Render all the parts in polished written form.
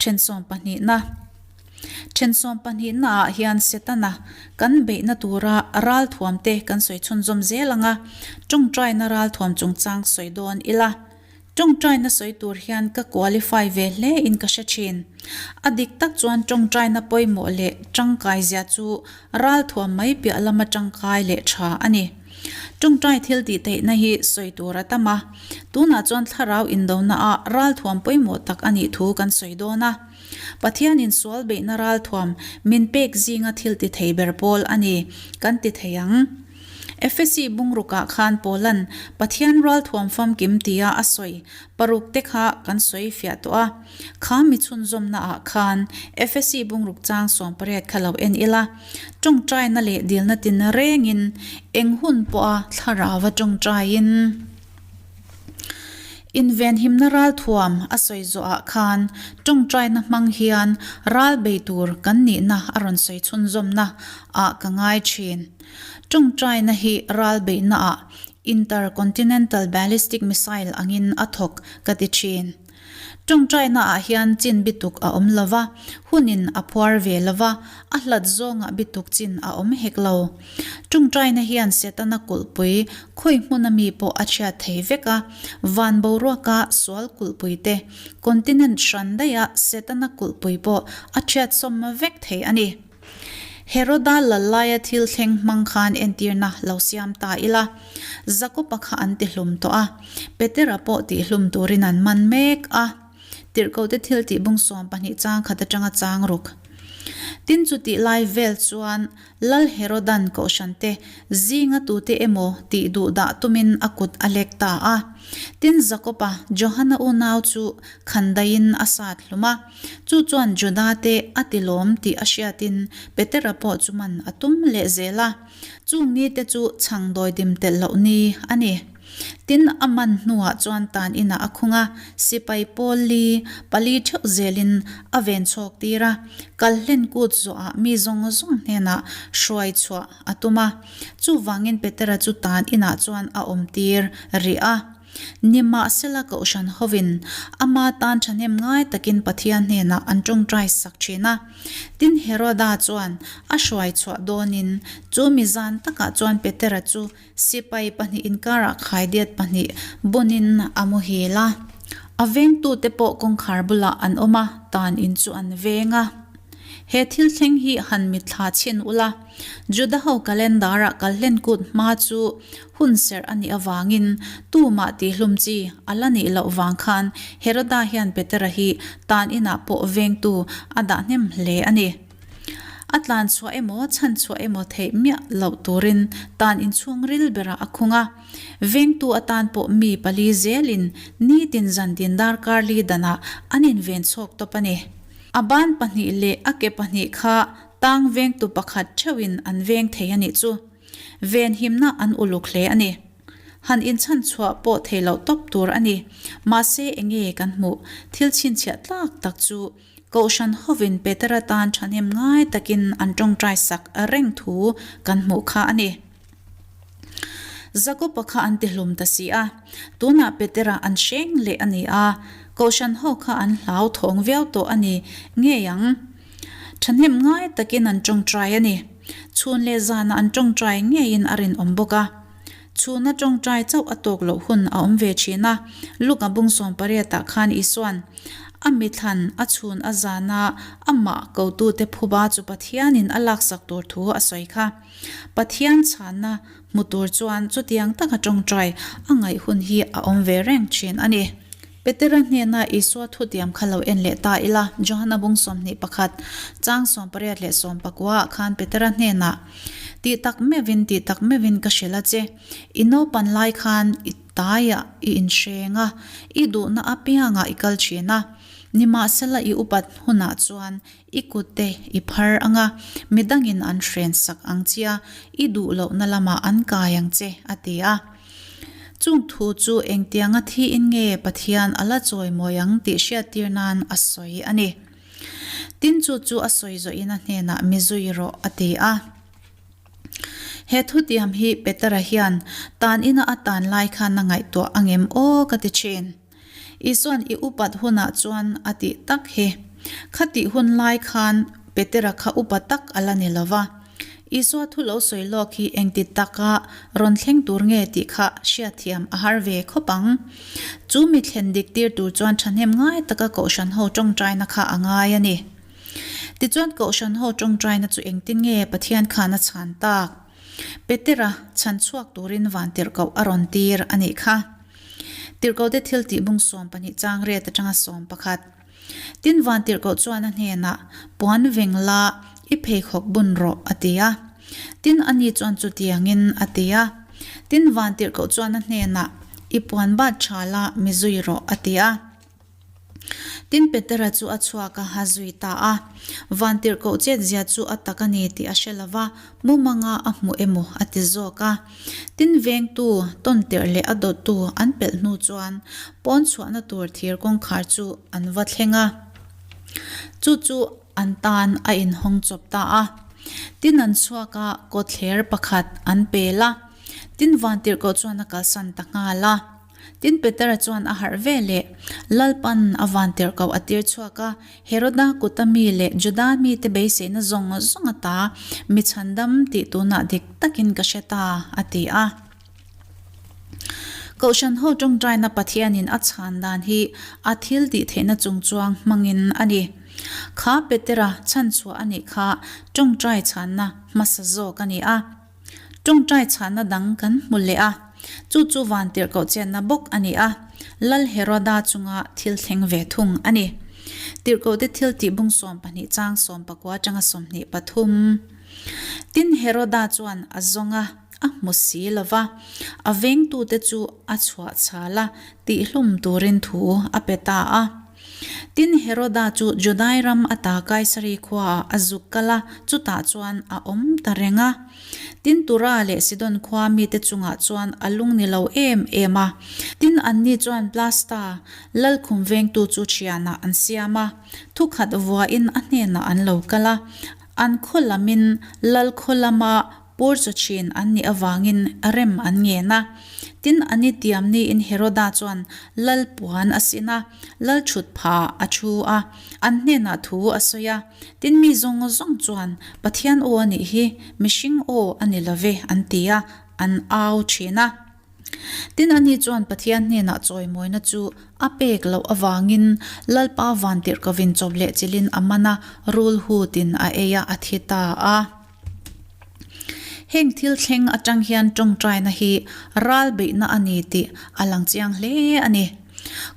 Then sawmpahnihna Then sawmpahnihna ah hian Setana kan beihna tura ralthuam te kan sawi chhunzawm zel ang a, tawngtaina ralthuam chungchang sawi dawn ila. Tawngtaina sawi tur hian ka qualify ve hle in ka hre thin. A dik tak chuan tawngtaina pawimawh leh tangkai zia chu ralthuam mai piah lama tangkai leh tha a ni. Tawngtai thil tih theihna hi sawi tur a tam a, tunah chuan thlarau indona ah ralthuam pawimawh tak a nih thu kan sawi dawn a. Pathianin sual beihna ralthuam min pek zinga thil ti thei ber pawl a ni kan ti thei ang. Efesi bungrukah khan Paula'n Pathian ralthuam famkim tia a sawi paruk te kha kan sawi fiah tawh a. Kha mi chhunzawmnaah khan Efesi bungruk chang 18 kha lo en ila, tawngtaina leh dilna tin rengin eng hun pawha thlarauva tawngtaiin invenhimna ralthuam a sawi zawhah khan tawngtaina hmang hian ral bei tur kan nihna a rawn sawi chhunzawmna ah ka ngai thin. Tawngtaina hi ral beihnaah Intercontinental Ballistic Missile angin a thawk ka ti thin. Tawngtainaah hian chin bituk a awm lo va, hunin a phuar ve lo va, a hlat zawngah bituk chin a awm hek lo. Tawngtaina hian Setana kulhpui khawi hmuna mi pawh a chhiat thei vek a, van boruaka sual kulhpui te, continent hran daiha Setana kulhpui pawh a chhiat sawm vek thei a ni. Heroda lal laia thil thleng hmang khan entirna lo siam ta ila, Jakob-a kha an ti hlum tawh a, Petera pawh tih hlum turin an man mek a. Tirhkohte thil tih bung 12 chang khat atanga chang ruk. Tin chu tih lai vel chuan Lal Herodan kohhrante zinga tute emaw tih duh dah tumin a kut a lek ta a. Tin Jakob-a Johana unau chu khandaiin a sat hlum a. Chu chuan Juda te a ti lawm tih a hriatin Petera pawh chu man a tum leh zel a. Chung ni te chu chhang dawidim telh loh ni a ni. Tin, a man hnuah chuan tan inah a khung a, sipai pawl li, pali theuh zelin a ven chhawk tir a, kal hlen kut zawhah mi zawng zawng hnenah hruai chhuah a tum a. Chuvangin Petera chu tan inah chuan a awm tir rih a. Nimahsela Kohhran hovin ama tan thahnem ngai takin Pathian hnenah an tawngtai sak thin a. Tin, Heroda chuan a hruai chhuah dawnin chu mi zan takah chuan Petera chu sipai pahnih inkarah khaidiat pahnih bunin a muhil a. A vengtute pawh kawngkhar bulah an awm a, tan in chu an veng a. He thil thleng hi han mitthla chhin ula, Juda ho calendar-ah kalhlen kut hma chu hun serh a nih avangin tumah tihhlum chi a la nih loh vang khan Heroda hian Petera hi tan inah pawh vengtu a dah hnem hle a ni. A tlan chhuah emaw chhan chhuah emaw theih miah loh turin tan inchhung ril berah a khung a. Vengtu atan pawh mi pali zelin nitin zantin darkar li danah an inven chhawk tawp a ni. A ban pahnih leh a ke pahnih kha tang vengtu pakhat theuhin an veng thei a nih chu. Venhimna an uluk hle a ni. Han inchhan chhuah pawh thei loh tawp tur a ni. Mahse enge kan hmuh thil chhinchhiah tlak tak chu Kohhran hovin Petera tan thahnem ngai takin an tawngtai sak reng thu kan hmuh kha a ni. Jakob-a kha an ti hlum ta si a, tunah Petera an hreng leh a ni a, Kohhran ho kha an hlau thawng viau tawh a ni ngei ang. Thahnem ngai takin an tawngtai a ni. Chhun leh zanah an tawngtai ngeiin a rinawm bawk a. Chhuna tawngtai chauh a tawk loh hun a awm ve thin a, Luka bung 18 ah khan Isua'n a mithlan a chhun a zana amah kotute phuba chu Pathianin a laksak tur thu a sawi kha. Pathian chhanna hmu tur chuan chutiang taka tawngtai a ngaih hun hi a awm ve reng thin a ni. Petera hnena Isua thutiam kha lo en leh ta ila, Johana bung 21, chang 18 leh 19 ah khan Petera hnenah, Tih tak meuhin, tih tak meuhin ka hrilh a che, i naupan lai khan i taiah i inhreng a, i duhna apiangah i kal thin a, nimahsela i upat hunah chuan I kut te i phar ang a, midangin an hren sak ang che a, i duh lohna lamah an kai ang che, a ti a. Chung thu chu engtianga thiin nge Pathian a la chawimawi ang tih hriattir nan a sawi a ni. Tin chu chu a sawi zawhin a hnenah mi zui rawh, a ti a. He thutiam hi Petera hian tan ina a tan lai khan a ngaihtuah angem aw ka ti thin. Isuan i upat hunah chuan a tih tak hi. Khatih hun lai khan Petera kha upa tak a la ni lo va. Isua thu lo sawi lawk hi engti taka rawn thleng tur nge tih kha hriatthiam a har ve khawp ang. Chu mi thlen dik tir tur chuan thahnem ngai taka Kohhran ho tawngtaina kha a ngai a ni. Tichuan Kohhran ho tawngtaina chu engtin nge Pathian khan a chhan tak? Petera chhan chhuak turin vantirhkoh a rawn tir a nih kha. Tirhkohte thil tih bung 12 chang riat atanga 11. Tin vantirhkoh chuan a hnenah, Puan veng la, i pheikhawk bun rawh, a ti a. Tin ani chuan chutiangin a ti a. Tin vantirhkoh chuan a hnenah, I puan bat tha la, mi zui rawh, a ti a. Tin Petera chu a chhuak a, a zui ta a. Vantirhkoh chetzia chu a tak a ni tih a hre lo va, mumanga a hmu emaw a ti zawk a. Tin vengtu, tawntirh leh a dawttu an pelh hnu chuan pawn chhuahna tur thir kawngkhar chu an va thleng a. Chu chu an tan a inhawng chawp ta a. Tin an chhuak a, kawtthler pakhat an pel a. Tin vantirhkoh chuan a kalsan ta nghal a. Tin, Petera chuan a harh ve leh, Lalpan a vantirhkoh a tir chhuak a, Heroda kuta mi leh Juda mite beiseina zawng zawng ata mi chhandam tih tunah dik takin ka hre ta, a ti a. Kohhran ho tawngtaina Pathianin a chhan dan hi a thil tih theihna chungchuang hmangin a ni. Kha Petera chhanchhuah a nih kha tawngtai chhanna hmasa zawk a ni a. Tawngtai chhahna dang kan hmu leh a, chu chu vantirhkoh chenna bawk a ni a, Lal Heroda chunga thil thleng ve thung a ni. Tirhkohte thil tih bung 12 chang 19 atanga 23. Tin, Heroda chuan a zawng a, a hmu si lo va, a vengtute chu a chhuah chhal a, tihhlum turin thu a pe ta a. Tin, Heroda chu Judai ram ata Kaisari khuaah a zuk kal a, chutah chuan a awm ta reng a. Tin, Tura leh Sidon khua mite chungah chuan a lung ni lo em em a. Tin, anni chuan Blasta, lalkhum vengtu chu thianah an siam a, thukhat vuahin a hnenah an lo kal a. An khaw lamin lal khaw lama Pur chu thin an nih avangin rem an ngen a. Tin, a ni tiam niin Heroda chuan lal puan a sin a, lal thut pha a thu a, an hnenah thu a sawi a. Tin, mi zawng zawng chuan, Pathian aw a nih hi, mihring aw a ni lo ve, an ti a, an au thin a. Tin, ani chuan Pathian hnenah chawimawina chu a pek loh avangin Lalpa vantirhkovin chawp leh chilhin a man a, rul hutin a ei a, a thi ta a. Heng thil thleng atang hian tawngtaina hi ral beihna a ni tih a lang chiang hle a ni.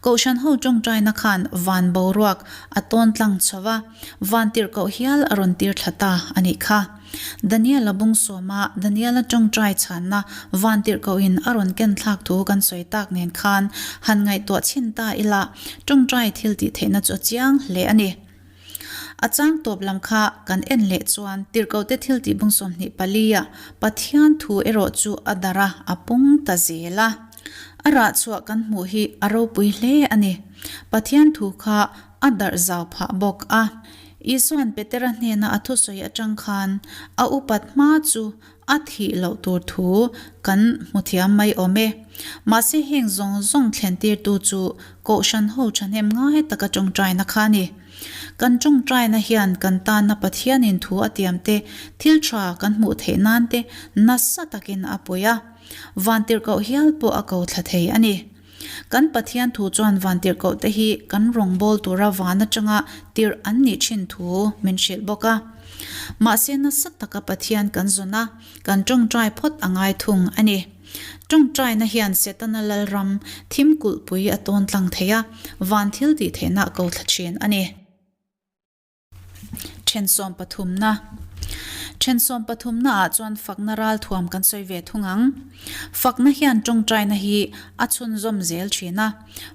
Kohhran ho tawngtaina khan van boruak a tawn tlang chho va, van tirhkoh hial a rawn tir thla ta a nih kha. Daniel-a bung sawma Daniel-a tawngtai chhanna van tirhkohin a rawn ken thlak thu kan sawi tak nen khan han ngaihtuah chhin ta ila tawngtai thil tih theihna chu a chiang hle a ni. A chang tawp lam kha kan en leh chuan tirhkohte thil tih bung 24 ah Pathian thu erawh chu a darh a, a pung ta zel a. A rah chhuah kan hmuh hi a ropui hle a ni. Pathian thu kha a darh zau phah bawk a. Isua'n Petera hnena a thusawi atang khan a upat hma chu A thih loh tur thu kan hmu thiam mai awm e. Mahse heng zawng zawng thlentirtu chu Kohhran ho thahnem ngai taka tawngtaina kha a ni. Kan tawngtaina hian kan tana Pathianin thu a tiam te, thil tha kan hmuh theih nan te nasa takin a pui a. Vantirhkoh hial pawh a ko thla thei a ni. Kan Pathian thu chuan vantirhkoh te hi kan rawngbâwl tura van aṭanga tirh an nih ṭhin thu min hrilh bawk a. Mahse nasa taka Pathian kan zawn a, kan ṭawngṭai phawt a ngai thung a ni. Ṭawngṭaina hian Setana lalram thim kulhpui a tawn tlang thei a, van thil tih theihna a ko thla ṭhin a ni. Then 13na Then 13na ah chuan fakna ralthuam kan sawi ve thung ang. Fakna hian tawngtaina hi a chhunzawm zel thin a,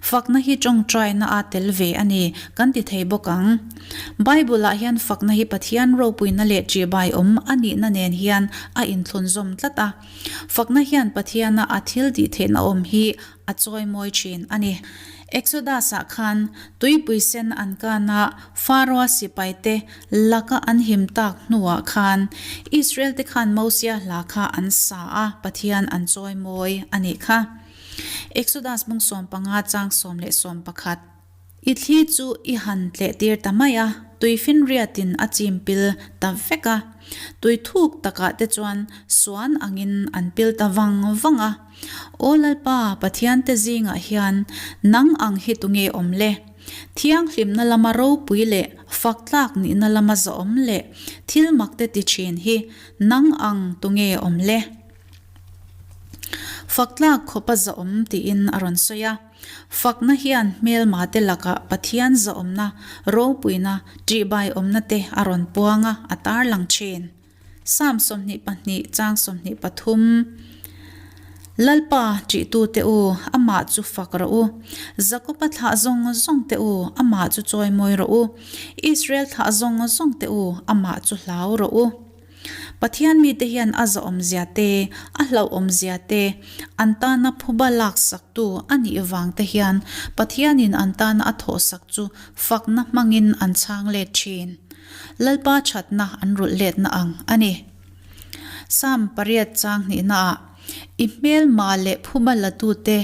fakna hi tawngtaina a tel ve a ni kan ti thei bawk ang. Bible ah hian fakna hi Pathian ropuina leh ṭihbai awm a nihna nen hian a inthlunzawm tlat a. Fakna hian Pathiana a thil tih theihna awm hi a chawimawi thin a ni. Exodus-ah khan tuipui sen an kan a, Pharaoh-a sipaite laka an him tak hnuah khan Israel-te khan Mosia hla kha an sa a, Pathian an chawimawi a nih kha. Exodus bung 15 chang 10 leh 11. I thli chu i han tlehtir ta mai a, tuifinriatin a chim pil ta vek a. Tui thuk takah te chuan suan angin an pil ta vang vang a. Aw Lalpa, Pathiante zingah hian nang ang hi tunge awm le? Thianghlimna lama ropui leh faktlak nihna lama zawhawm leh thil makte ti thin hi nang ang tunge awm le? Faktlak khawpa zawhawm tiin a rawn sawi a. Fakna hian hmelmate lakah Pathian zawhawmna, ropuina, ṭihbaiawmna te a rawn puang a, a tarlang ṭhin. Psalm 22 chang 23 Lalpa ṭihtute u, amah chu fak rawh u. Jakoba thlah zawng zawng te u, amah chu chawimawi rawh u. Israel thlah zawng zawng te u, amah chu hlau rawh u. Pathian mite hian a zahawmzia te, a hlauhawmzia te, an tana phuba laksaktu a nih vang te hian Pathianin an tana a thawhsak chu fakna hmangin an chhang let thin. Lalpa thatna an rulh letna ang a ni. Psalm pariat chang hnihnaah, I hmelma leh phuba latute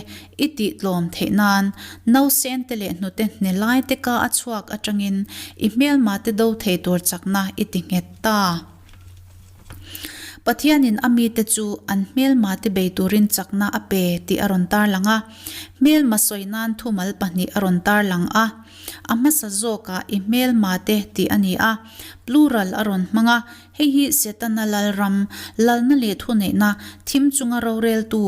i tihtlawm theih nan, nausente leh hnute hne laite ka a chhuak atangin i hmelmate do thei tur chakna i ti nghet ta. Pathianin a mite chu an hmelmate bei turin chakna a pe tih a rawn tarlang a, hmelma sawi nan thumal pahnih a rawn tarlang a. A hmasa zawkah i hmelmate tih a ni a, plural a rawn hmang a, hei hi Setana lalram, lalna leh thuneihna, thim chunga roreltu,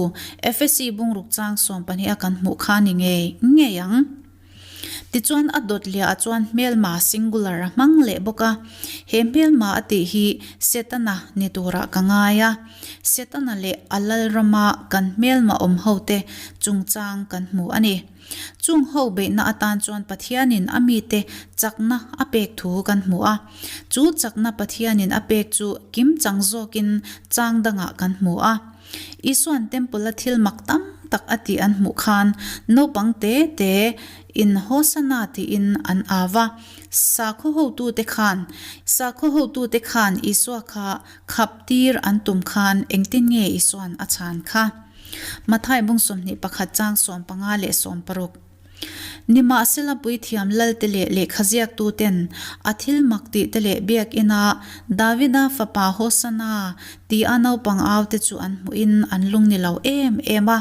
Efesi bungruk chang sawmpahniha kan hmuh kha ni ngei ngei ang. Tichuan a dawt liah ah chuan hmelma singular a hmang leh bawk a, he hmelma a tih hi Setana ni turah ka ngai a, Setana leh a lalrama kan hmelma awm hote chungchang kan hmu a ni. Chung ho beihna atan chuan Pathianin a mite chakna a pek thu kan hmu a. Chu chakna Pathianin a pek chu kimchang zawkin chang dangah kan hmu a. Isua'n Temple-a thil mak tam tak a tih an hmuh khan naupang te te in Hosanna tiin an au va. Sakhaw hotute khan Sakhaw hotute khan Isua kha khap tir an tum khan engtin nge Isua'n a chhan kha? Mathai bung 21 chang 15 leh 16. Nimahsela puithiam lalte leh lehkhaziaktuten a thil mak tih te leh biakina Davida fapa Hosanna tia naupang au te chu an hmuhin an lung ni lo em em a,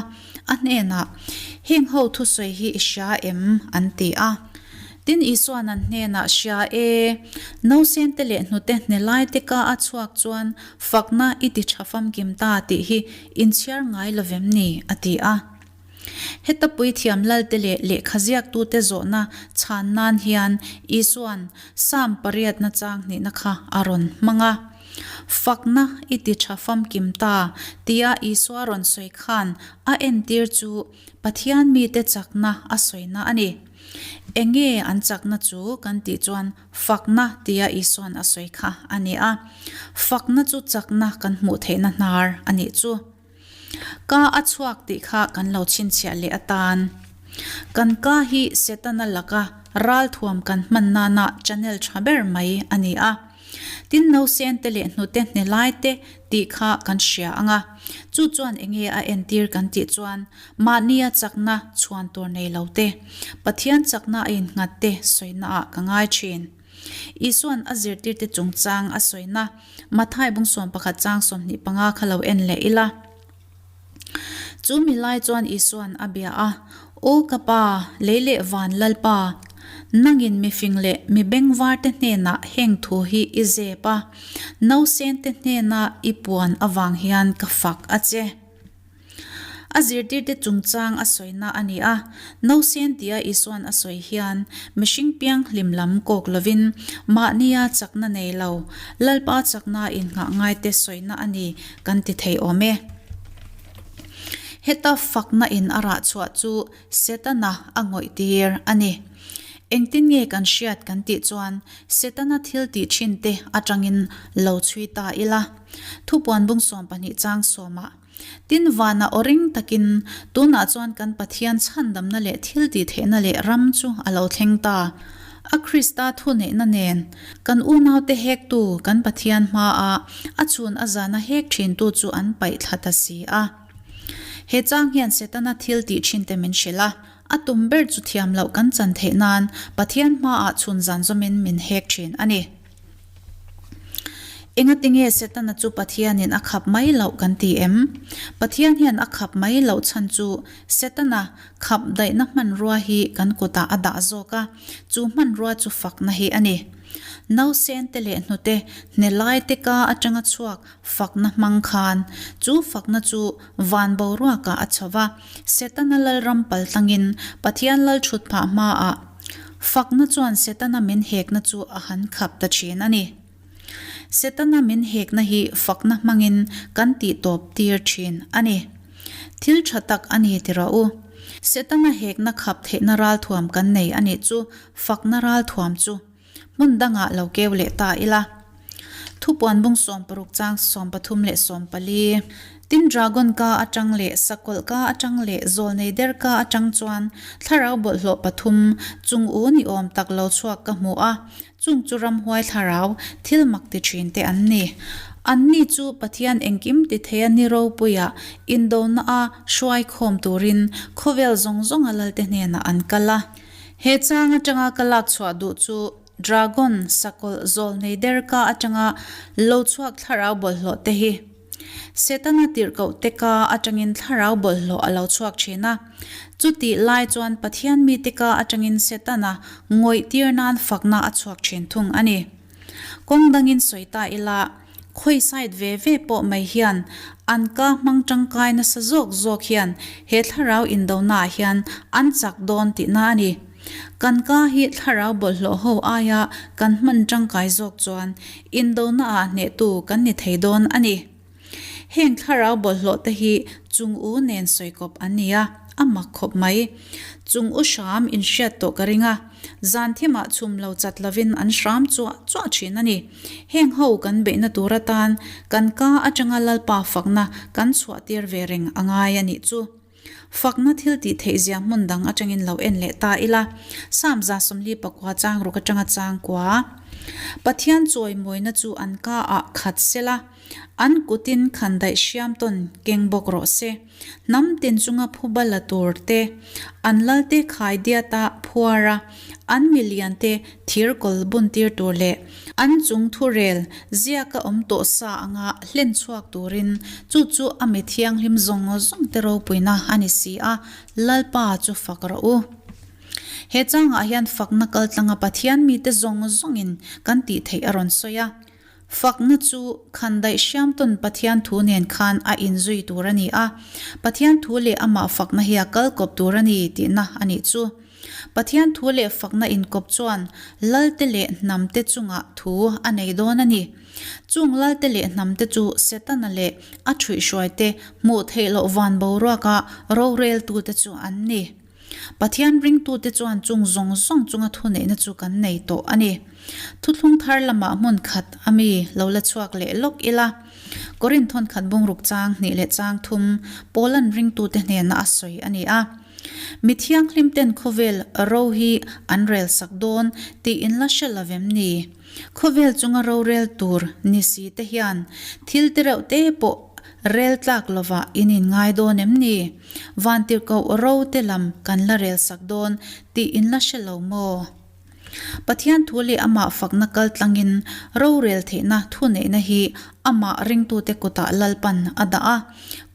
a hnenah, Heng ho thusawi hi i hria em? an ti a. Tin, Isua'n an hnenah, Hria e, nausente leh hnute hne laite ka a chhuak chuan fakna i ti tha famkim ta tih hi inchhiar ngai lo vem ni? a ti a. Heta puithiam lalte leh lehkha ziaktute zawhna chhan nan hian Isua'n Psalm pariatna chang hnihna kha a rawn hmang a. Fakna i ti tha famkim ta tia Isua rawn sawi khan a entir chu Pathian mite chakna a sawina a ni. Enge an chakna chu kan tih chuan fakna tia Isua'n a sawi kha a ni a. Fakna chu chakna kan hmuh theihna hnar a nih chu. Ka a chhuak tih kha kan lo chhinchhiah leh atan. Kan ka hi Setana laka ralthuam kan hman nana channel tha ber mai a ni a. Tin nausen te leh hnute hne lai te tih kha kan hria ang a. Chu chuan enge a entir kan tih chuan mahnia chakna chhuan tur nei lo te, Pathian chakna a innghat te sawina ah ka ngai thin. Isua'n a zirtirte chungchang a sawina Mathai bung 11 chang 25 kha lo en leh ila. Chu mi lai chuan Isua'n a bia a, Aw ka Pa, lei leh van Lalpa, nangin mifing leh mi bengvarte hnenah heng thu hi i zep a, nausente hnena i puan avang hian ka fak a che. A zirtirte chungchang a sawina a ni a, Nausen tia Isua'n a sawi hian mihring pianghlim lam kawk lovin mahnia chakna nei lo, Lalpa chakna innghah ngaite sawina a ni kan ti thei awm e. Heta fakna in a rah chhuah chu Setana a ngawih tir a ni. Engtin nge kan hriat kan tih chuan Setana thil tih thinte atangin lo chhui ta ila. Thupuan bung 12 chang sawmah Tin, vanah aw ring takin, Tunah chuan kan Pathian chhandamna leh thil tihtheihna leh ram chu a lo thleng ta. A Krista thuneihna nen, kan unaute hektu kan Pathian hmaah a chhun a zana hek thintu chu an paih thla ta si a. He chang hian Setana thil tih thinte min hrilh a. A tum ber chu thiam loh kan chan theih nan Pathian hmaah chhun zan zawmin min hek thin a ni. Engatinge Setana chu Pathianin a khap mai loh kan ti em? Pathian hian a khap mai loh chhan chu Setana khap daihna hmanrua hi kan kutah a dah zawk a, chu hmanrua chu fakna hi a ni. Nausen te leh hnute hne lai te ka atanga chhuak fakna hmang khan chu fakna chu van boruakah a chho va, Setana lalram paltlangin Pathian lal thut phah hmaah fakna chuan Setana min hekna chu a han khap ta thin a ni. Setana min hekna hi fakna hmangin kan tih tawp tir thin a ni. Thil tha tak a ni ti rawh u. Setana hekna khap theihna ralthuam kan nei a nih chu fakna ralthuam chu. Hmun dangah lo keu leh ta ila. Thupuan bung 16 chang 33 leh 14. Tin dragon ka atang leh sakawlh ka atang leh zawlnei der ka atang chuan thlarau bawlhhlawh pathum chung u ni awm tak lo chhuak ka hmu a, chung chu ramhuai thlarau thil mak ti thin te an ni. Anni chu Pathian engkim ti theia ni ropuia indona a hruai khawm turin khawvel zawng zawnga lalte hnenah an kal a. He chang atanga ka lak chhuah duh chu Dragon, sakawlh, zawlnei derka atanga lo chhuak thlarau bawlhhlawh te hi. Setana tirhkoh te ka atangin thlarau bawlhhlawh a lo chhuak thin a. Chutih lai chuan Pathian mite ka atangin Setana ngawih tir nan fakna a chhuak thin thung a ni. Kawng dangin sawi ta ila, khawi side ve ve pawh mai hian an ka hmang tangkai nasa zawk zawk hian he thlarau indonaah hian an chak dawn tihna a ni. Kan ka hi thlarau bawlhhlawh ho aia kan hman tangkai zawk chuan indonaah hnehtu kan ni thei dawn a ni. Heng thlarau bawlhhlawh te hi chung u nen sawi kawp an ni a, a mak khawp mai. Chung u hram in hriat tawh ka ring a, zan thimah chhum lo chat lovin an hram chuah chuah thin a ni. Heng ho kan beihna tur atan kan ka atanga Lalpa fakna kan chhuah tir ve reng a ngai a nih chu. Fakna thil tih theih zia hmun dang atangin lo en leh ta ila, Psalm 49 chang ruk atanga chang kua. Pathian chawimawina chu an ka ah khat sela, an kutin khandaih hriam tawn keng bawk rawh se. Hnam tin chunga phuba la tur te, an lalte khai diata phuar a, an milian te thir kawl bun tir tur leh an chung thurel ziaka awm tawh sa anga hlen chhuak turin chu chu a mi thianghlim zawng zawng te ropuina a ni si a, Lalpa chu fak rawh u. He changah hian fakna kaltlanga Pathian mite zawng zawngin kan tih theih a rawn sawi a. Fakna chu khandaih hriam tawn Pathian thu nen khan a inzui tur a ni a, Pathian thu leh amah fakna hi a kal kawp tur a ni tihna a nih chu. Pathian thu leh fakna inkawp chuan lalte leh hnamte chungah thu a nei dawn a ni. Chung lalte leh hnamte chu Setana leh a ṭhuihhruaite hmuh theih loh van boruaka roreltute chu an ni. Pathian ringtute chuan chung zawng zawng chunga thuneihna chu kan nei tawh a ni. Thuthlung thar lamah hmun khat a mi lo la chhuak leh lawk ila. Korinth thawn khat bungruk chang hnih leh chang thum Paula'n ringtute hnena a sawi a ni a. Mi thianghlim ten khawvel ro hi an rel sak dawn tih in la hre lovem ni? Khawvel chunga rorel tur ni si te hian thil te reuh te pawh rel tlak lovah in in ngai dawn em ni? Vantirhkoh ro te lam kan la rel sak dawn tih in la hre lo maw? Pathian thu leh amah fakna kal tlangin rorel theihna thuneihna hi amah ringtute kutah Lalpan a dah a.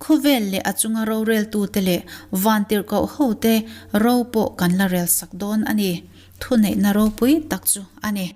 Khawvel leh a chunga roreltute leh vantirhkoh hote ro pawh kan la relsak dawn a ni. Thuneihna ropui tak chu a ni.